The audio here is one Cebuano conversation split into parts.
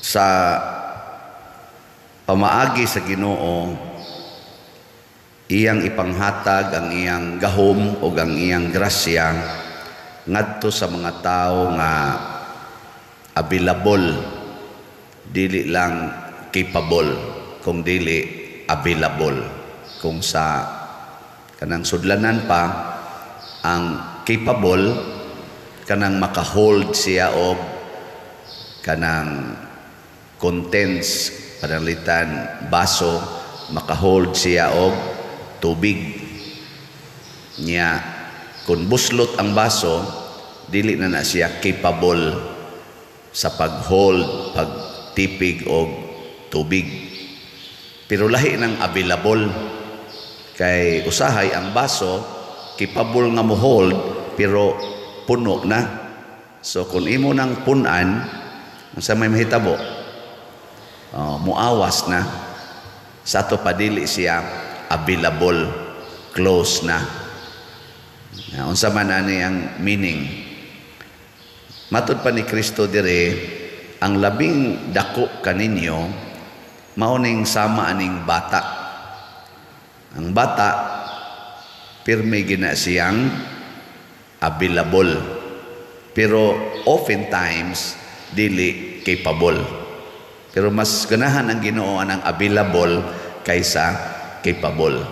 Sa pamaagi sa Ginoo, iyang ipanghatag ang iyang gahom o ang iyang grasya ngadto sa mga tao nga available, dili lang capable kung dili available. Kung sa kanang sudlanan pa, ang capable kanang makahold siya og kanang contents, pananglitan baso, makahold siya og tubig niya. Kung buslot ang baso, dili na na siya capable sa pag-hold, pagtipig og tubig. Pero lahi ng available kay usahay ang baso capable nga mo-hold pero puno na. So kung imo nang punan, unsa may mahitabo? Oh, muawas na. Sa ato pa dili siya available, close na. Na unsa man ani ang meaning? Matud pa ni Kristo dire, ang labing dako kaninyo mao ning sama aning bata. Ang bata pirmi gina siyang available pero oftentimes dili capable. Pero mas ganahan ang Ginoo anang available kaysa capable.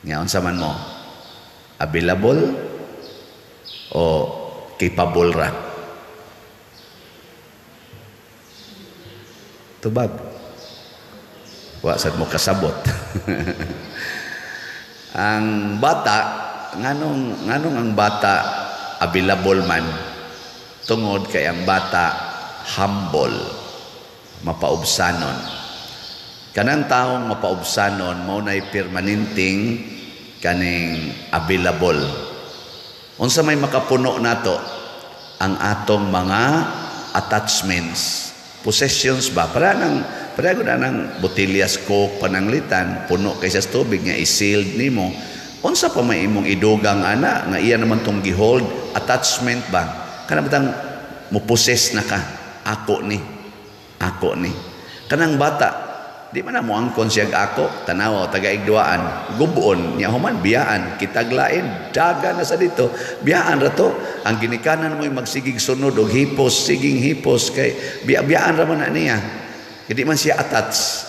Nga unsa man mo? Available o capable ra? Tubag. Wa sad mo kasabot. Ang bata, nganong ang bata available man? Tungod kay ang bata humble, mapaubsanon. Kanang taong mapaubsanon mao nay permanenteng kaning available. Unsa may makapuno nato? Ang atong mga attachments, possessions ba? Para na ng botellas Coke pananglitan, puno kay sa tubig nga i-sealed nimo. Unsa pa may imong idugang ana nga iya naman tong gihold? Attachment ba? Kana bitang mo possess na ka, ako ni, ako ni. Kanang bata di man na mo angkon siya ako, tanawa taga-igduaan, gubuon niya, human biyaan kitaglain, daga na sa dito, biyaan ra to. Ang ginikanan mo'y magsigig sunod og hipos, siging hipos kay biya-biyaan ra man na niya. Hindi man siya attached.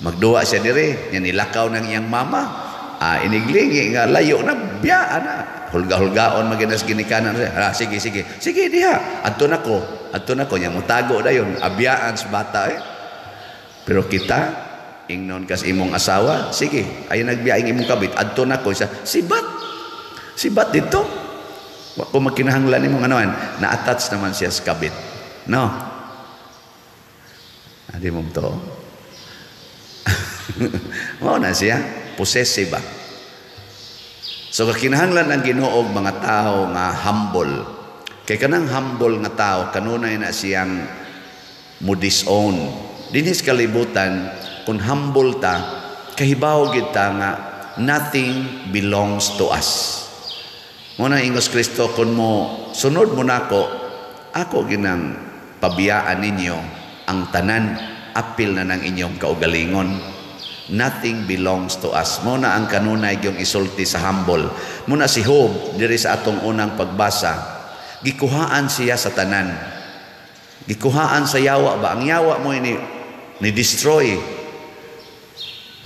Magduwa siya dire, nya nilakaw ng iyang mama. Ah, iniglingi nga layo na, biyaan na. Hulga-hulgaon maginas ginikanan siya. Ah, sige, sige. Sige diha. Adto nako. Adto nako nya mutago dayon. Abiyaan sa bata eh. Pero kita ingnon kas imong asawa, sige, ay nagbiyaing imong kabit, adto nako siya. Sibat. Sibat dito. Wa ko magkinahanglan imong anuan, na-attach naman siya sa kabit. No. Adi mo to. Mao na siya, possessive ba? So kakinahanglan ang Ginoo og mga tao nga humble. Kay kanang humble nga tao kanunay na siyang mo disown. Dinhi sa kalibutan, kung humble ta, kahibaw gid ta nga nothing belongs to us. Mo na ingos Kristo, kung mo sunod mo nako, ako ginang pabiyaan ninyo ang tanan, apil na ng inyong kaugalingon. Nothing belongs to us. Mo na ang kanunay yung isulti sa humble. Mo na si Job, diri sa atong unang pagbasa, gikuhaan siya sa tanan. Gikuhaan sa yawa ba? Ang yawa mo ini ni destroy.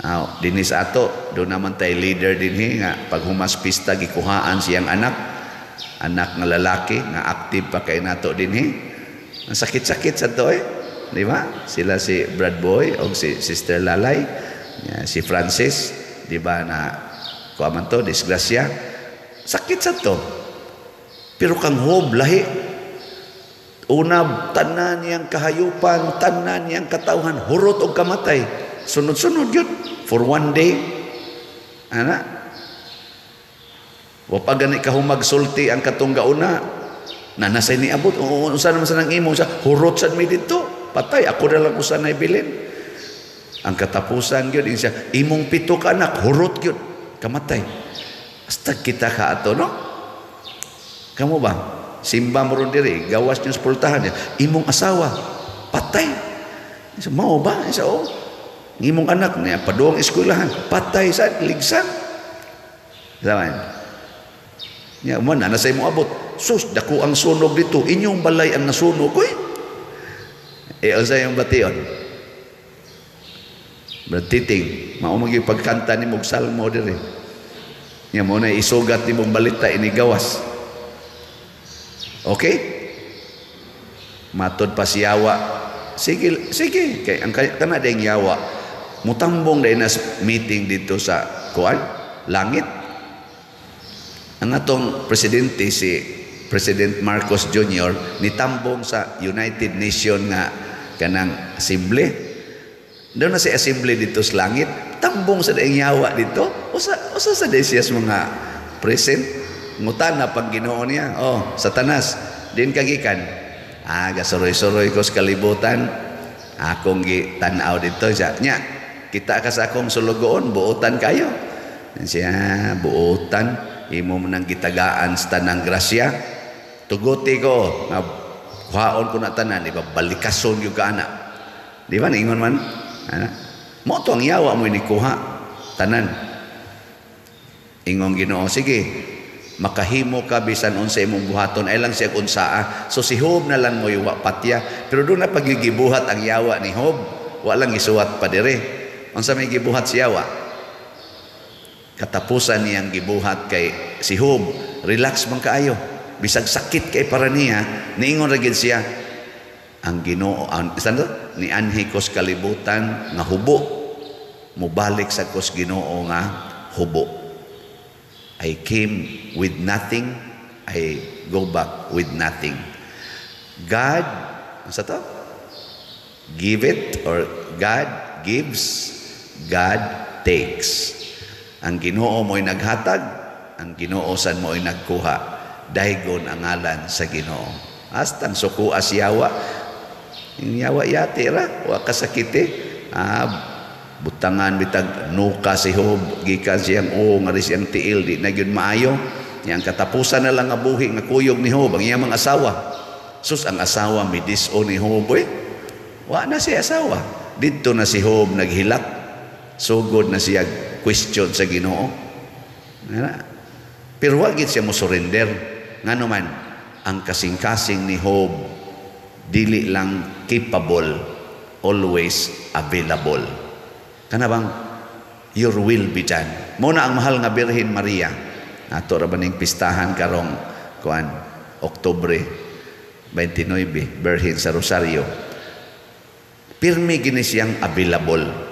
Aw, dinhi sa ato, do naman tay leader dinhi nga pag humas pista gikuhaan siyang anak, anak nga lalaki nga active pa kay nato dinhi. Ang sakit-sakit sa to eh. Di ba? Sila si Brad Boy o si Sister Lalay, si Francis, di ba na kuha man to, disgrasya. Sakit sa to. Pero kang Job, lahi. Una, tanan niyang kahayupan, tanan niyang katawhan, hurot og kamatay. Sunod-sunod yun. For one day. Ana. Wa pa gani ka humagsulti ang katong gauna. Na nasay niabot. Oo, unsa naman sa nang imo sa hurot sad mi didto. Patay ako na lang usa na ibilin. Ang katapusan gyud siya, imong pito ka anak, hurot gyud, kamatay. Hasta kita ka ato, no? Kamo ba? Simba mo ron diri, gawas niyo sa pultahan niya. Imong asawa, Patay. Sa mao ba? Sa oh. Imong anak niya paduong eskwelahan, patay sa ligsan. Zaman. Nya mo na nasa imong abot. Sus, dako ang sunog dito. Inyong balay ang nasunog, oy. Eh, unsa yung bation? Bratiting, mao man gyud pagkanta nimo og salmo diri. Nya mo na isugat nimong balita ini gawas. Okay? Matod pa si yawa. Sige, sige, kay ang kana ding yawa mutambong dahil na meeting dito sa kuan langit. Ang atong presidente, si President Marcos Jr., nitambong sa United Nation nga kanang assembly. Doon na si assembly dito sa langit, tambong sa daing yawa dito. Usa usa sa siya sa mga present. Ngutana pang Ginoo niya, "Oh, Satanas, din kagikan?" "Ah, gasuroy-suroy ko sa kalibutan. Akong gi tan-aw dito siya. Nya, kita ka sa akong sulugoon, buotan kayo." Siya, "Buotan, imo man ang gitagaan sa tanang grasya. Tuguti ko nga kuhaon ko na tanan, di ba balikason gyud ka ana?" Di ba ningon man? Ana. Mo to ang yawa mo ni kuha tanan. Ingong Ginoo, "Sige, makahimo ka bisan unsa imong buhaton," ay lang siya unsaa. So si Job na lang mo wa patya, pero doon na pagigibuhat ang yawa ni Job, wa lang gisuwat pa dire. Unsa may gibuhat si yawa? Katapusan niyang gibuhat kay si Job, relax man kaayo. Bisag sakit kay para niya, niingon ra gid siya, ang Ginoo ang to nianhi ko sa kalibutan nga hubo, mubalik sa kos Ginoo nga hubo. I came with nothing, I go back with nothing. God, sa to? Give it or God gives, God takes. Ang Ginoo mo'y naghatag, ang Ginoo san mo'y nagkuha. Daygon ang ngalan sa Ginoo. Hastang suko as yawa. Yung yawa yati ra, wa kasakiti. Ah, butangan bitag nuka si Job gikan siyang o nga siyang tiil di na gyud maayo. Yang katapusan na lang nga buhi nga kuyog ni Job ang iyang mga asawa. Sus, ang asawa midiso ni Job, eh. Wa na siya asawa. Didto na si Job naghilak. Sugod na siya question sa Ginoo. Pero wa gid siya mo surrender. Ngano man, ang kasing-kasing ni Job dili lang capable, always available. Kana bang your will be done. Mo na ang mahal nga Birhen Maria. Ato ra ba ning pistahan karong kuan Oktubre 29, Birhen sa Rosario. Pirmi gini siyang available.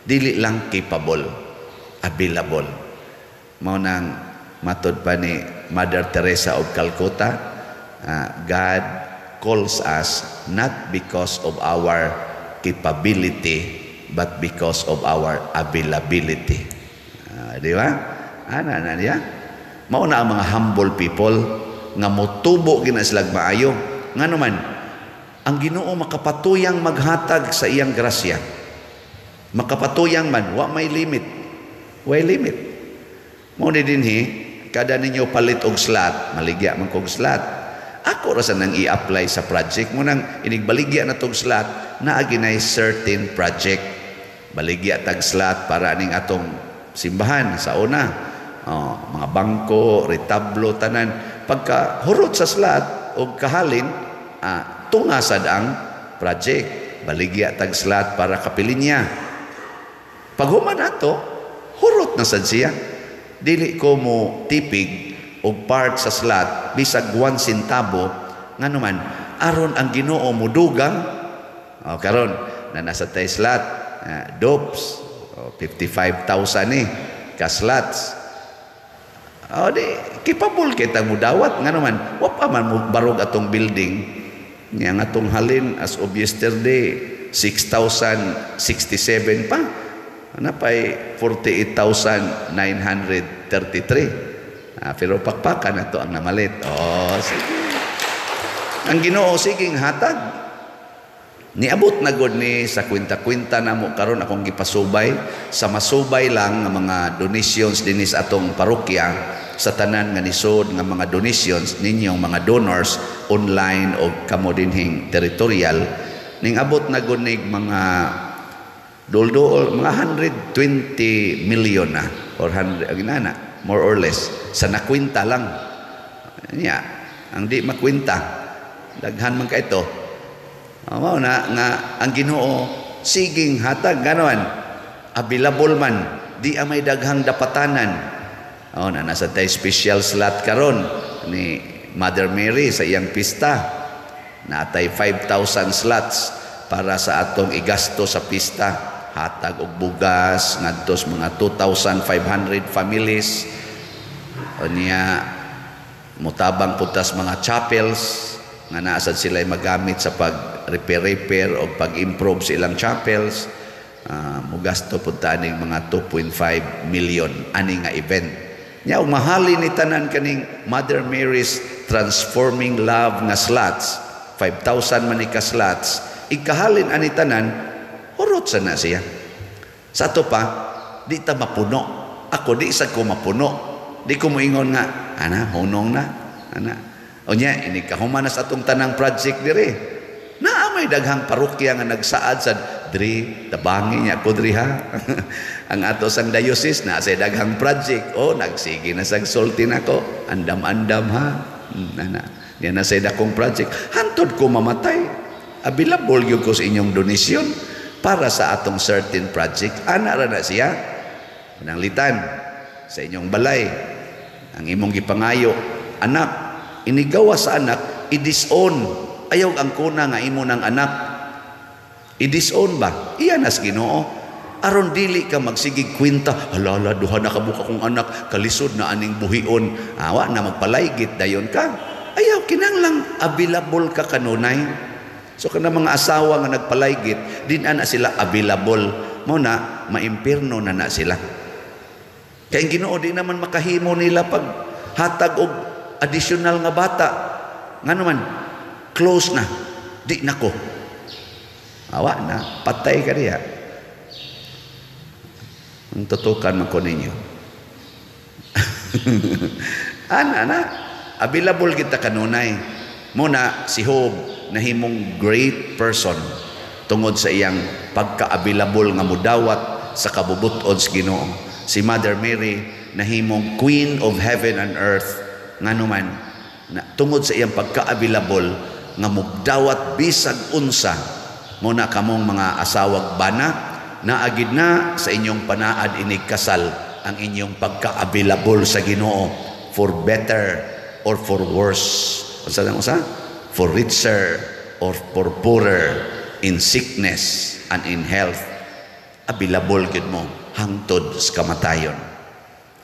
Dili lang capable, available. Mao nang matod pa ni Mother Teresa of Calcutta, God calls us not because of our capability but because of our availability. Di ba? Ana na niya. Mao na ang mga humble people nga motubo gina sila maayo. Ngano man, ang Ginoo makapatuyang maghatag sa iyang grasya. Makapatuyang man, wa may limit. Way limit. Mo ni dinhi, kada ninyo palit og slot, maligya man kog slot. Ako ra sa nang i-apply sa project mo nang inigbaligya na tog slot, naa ginay certain project. Baligya tag slot para ning atong simbahan sa una. Oh, mga bangko, retablo, tanan. Pagka hurot sa slot o kahalin, tunga sad ang project. Baligya tag slot para kapilinya. Pag human ato, hurot na sad siya. Dili ko mo tipig og part sa slot bisag 1 centavo, ngano man, aron ang Ginoo modugang. Oh, karon na nasa tay slot, dopes, oh, 55,000 ni ka slots. Oh, di capable kita mudawat, ngano man, wa pa man mo barog atong building nya nga atong halin as of yesterday 6,067 pa na pay 48,933. Ah, pero pakpakan na to ang namalit. Oh, sige. Ang Ginoo sige hatag. Niabot na gud ni sa kwenta-kwenta na mo karon akong gipasubay sa masubay lang nga mga donations dinhi sa atong parokya, sa tanan nga nisod nga mga donations ninyong mga donors online o kamo dinhing territorial. Ning abot na gunig mga dulduol, mga 120 million na or 100 ginana, more or less, sa nakwinta lang niya. Ang di makwinta, daghan man ka ito. Mao na nga ang Ginoo siging hatag, ganon, available man, di amay daghang dapatanan. Oh, na nasa tay special slot karon ni Mother Mary sa iyang pista. Natay 5,000 slots para sa atong igasto sa pista, hatag og bugas ngadto sa mga 2,500 families. Unya mutabang pud tas mga chapels nga naa sad sila magamit sa pag repair repair o pag-improve sa ilang chapels. Mugasto pud ta aning mga 2.5 million ani nga event nya. Ug mahali ni tanan kaning Mother Mary's Transforming Love nga slots, 5,000 man ni ka slots, ikahalin ani tanan, hurot sa na siya. Sa ato pa di ta mapuno. Ako, di sad ko mapuno. Di ko moingon nga ana hunong na ana. Unya ini kahuman na sa atong tanang project diri, naa may daghang parokya nga nagsaad sa diri, tabangi niya ko diri ha. Ang ato sang diocese na sa daghang project, oh, nagsige na sag sulti nako, andam-andam ha. Ana niya na sa dakong project. Hantod ko mamatay, available gyud ko sa inyong donasyon para sa atong certain project. Ana ra na siya. Pananglitan sa inyong balay, ang imong gipangayo anak, inigawa sa anak, i-disown. Ayaw ang kuna nga imo ng anak, i-disown ba? Iya nas Ginoo aron dili ka magsigig kwenta, "Halala, duha na kabuok akong anak, kalisod na aning buhion." Awa na magpalaygit dayon ka. Ayaw, kinanglang available ka kanunay. So kana mga asawa nga nagpalaygit, di na sila available. Mo na maimpirno na na sila. Kay ang Ginoo di naman makahimo nila pag hatag og additional nga bata. Ngano man, close na. Di nako. Awa na, patay ka diya. Ang tutukan man ko ninyo. Ana na, available kita kanunay. Muna si Job nahimong great person tungod sa iyang pagka-available nga mudawat sa kabubut-on sa Ginoo. Si Mother Mary nahimong Queen of Heaven and Earth, ngano man na, tungod sa iyang pagka-available nga mugdawat bisag unsa. Mo na kamong mga asawag bana, naagid na sa inyong panaad inig kasal ang inyong pagka-available sa Ginoo, for better or for worse, unsa lang usa, for richer or for poorer, in sickness and in health, available gid mo hangtod sa kamatayon.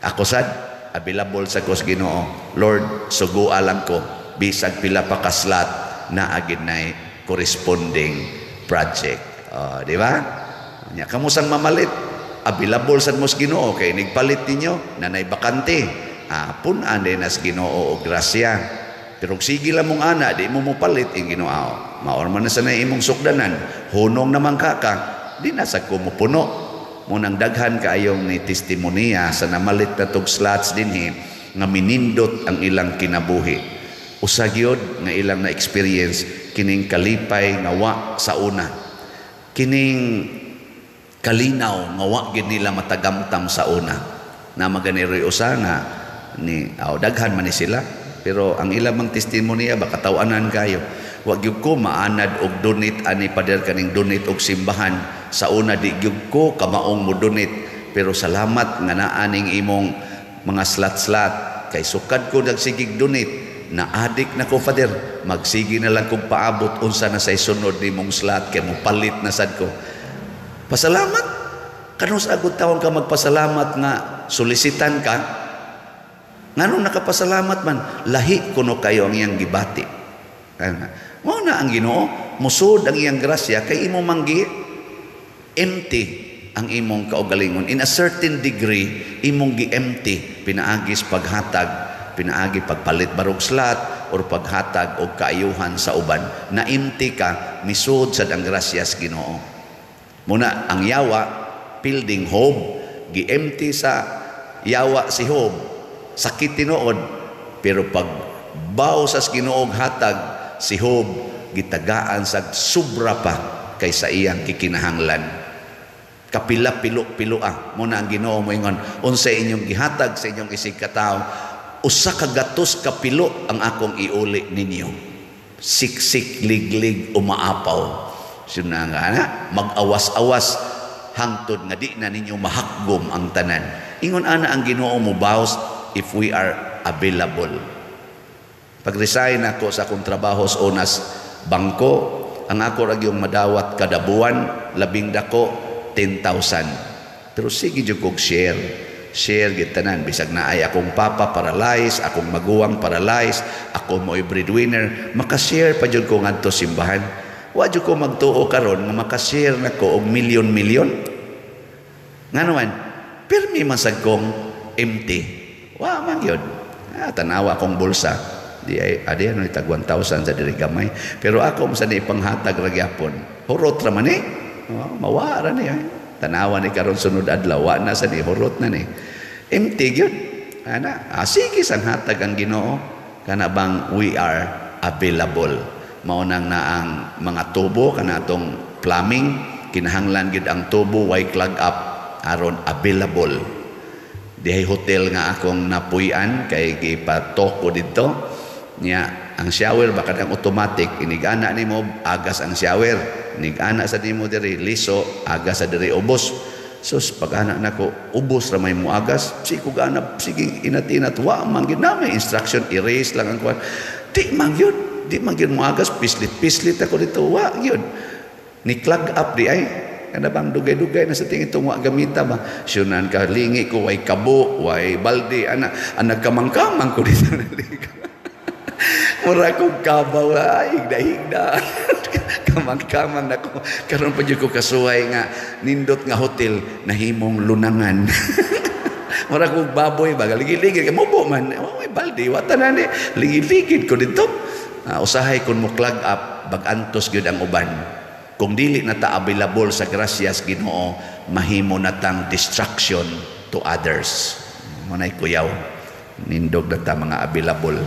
Ako sad, available sa ko sa Ginoo. "Lord, sugua lang ko bisag pila pa ka slot, naa gid nay corresponding project." Di ba? Nya kamo sang mamalit, available sad mo sa Ginoo kay nigpalit ninyo nanay bakante. Ah, pun-an din nas Ginoo og grasya. Pero sige lang mong ana, di mo mopalit ing Ginoo. Maor man na sa imong sukdanan, hunong naman ka ka, di na sa ko mopuno. Munang daghan kaayong ni testimonya sa namalit na tug slots dinhi nga minindot ang ilang kinabuhi. Usa gyud nga ilang na experience kining kalipay nga wa sa una. Kining kalinaw nga wa gid nila matagamtam sa una. Na maganiroy usa nga ni aw, daghan man ni sila, pero ang ilang mang testimonya ba, katawanan kayo. "Wa gyud ko maanad og donate ani, pader, kaning donate og simbahan. Sa una, di gyud ko kamaong mo donate, pero salamat nga naa ning imong mga slot-slot kay sukad ko nagsigig donate, na adik na ko, Father. Magsige na lang kong paabot unsa na say sunod nimong slot kay mo palit na sad ko." Pasalamat kanus agud tawon ka magpasalamat nga solisitan ka. Nganong nakapasalamat man, lahi kuno kayo ang iyang gibati. Mao na ang Ginoo, musod ang iyang grasya kay imo manggi empty ang imong kaugalingon. In a certain degree, imong gi-empty pinaagis paghatag, pinaagi pagpalit barog slot or paghatag og kaayuhan sa uban. Na empty ka, misud sad ang grasya sa Ginoo. Muna ang yawa building Job, gi-empty sa yawa si Job, sakit tinuod, pero pag baw sa Ginoo hatag si Job. gitagaan sa sobra pa kaysa iyang gikinahanglan. Kapila pilo-pilo ah. Muna ang Ginoo moingon, unsay inyong gihatag sa inyong isig katawo, usa ka gatos ka pilo ang akong iuli ninyo. Siksik, liglig, umaapaw. Suna nga na, mag-awas-awas hangtod nga di na ninyo mahakgom ang tanan. Ingon ana ang Ginoo mo baws if we are available. Pag-resign ako sa akong trabaho sa unas bangko, ang ako ra yung madawat kada buwan, labing dako, 10,000. Pero sige jud kog share. Share gid tanan, bisag naay akong papa paralyzed, akong maguwang paralyzed, ako mo'y breadwinner, maka-share pa jud ko ngadto simbahan. Wa jud ko magtuo karon nga maka-share nako og milyon-milyon. Ngano man, pirmi man sad kong empty. Wa man gyud. Ah, tanawa akong bulsa. Di ay adi ano tag 1,000 sa diri gamay. Pero ako mo sa ni ipanghatag ra gyapon. Hurot ra man eh. Oh, mawa ra ni ay. Tanawa ni karon sunod adlaw wa na sa ni, hurot na ni. Empty gyud. Ana, ah, sige sang hatag ang Ginoo, kana bang we are available. Mao nang naang mga tubo kana atong plumbing, kinahanglan gyud ang tubo way clog up aron available. Dihay hotel nga akong napuy-an kay gipatok ko didto nya, ang shower ba kanang automatic, inig-ana nimo agas ang shower, inig-ana sa nimo diri liso, agas sa diri ubos. Sus, pag ana nako, ubos ra may muagas. Sige ko gana, sige inat-inat, wa man gyud na may instruction, erase lang ang kuan. Di man gyud, di man gyud muagas, pislit-pislit ako dito, wa gyud. Ni clog up di ay. Kana bang dugay-dugay na sa tingin itong wa gamita ba? Syunan ka, lingi ko, way kabo, way balde, ana, ana kamang-kamang ko dito naligo. Mura kong kabaw, ay, higda-higda. Kamang-kamang nako. Karon pa jud ko kasuway nga nindot nga hotel nahimong lunangan. Mura kong baboy ba, ligid-ligid mubo man. Way balde, wa tanan ni. Ligid-ligid ko dito. Usahay kun mo clog up, bag-antos gyud ang uban. Kung dili na ta available sa grasyas Ginoo, mahimo na tang destruction to others. Mo nay kuyaw. Nindog na ta mga available.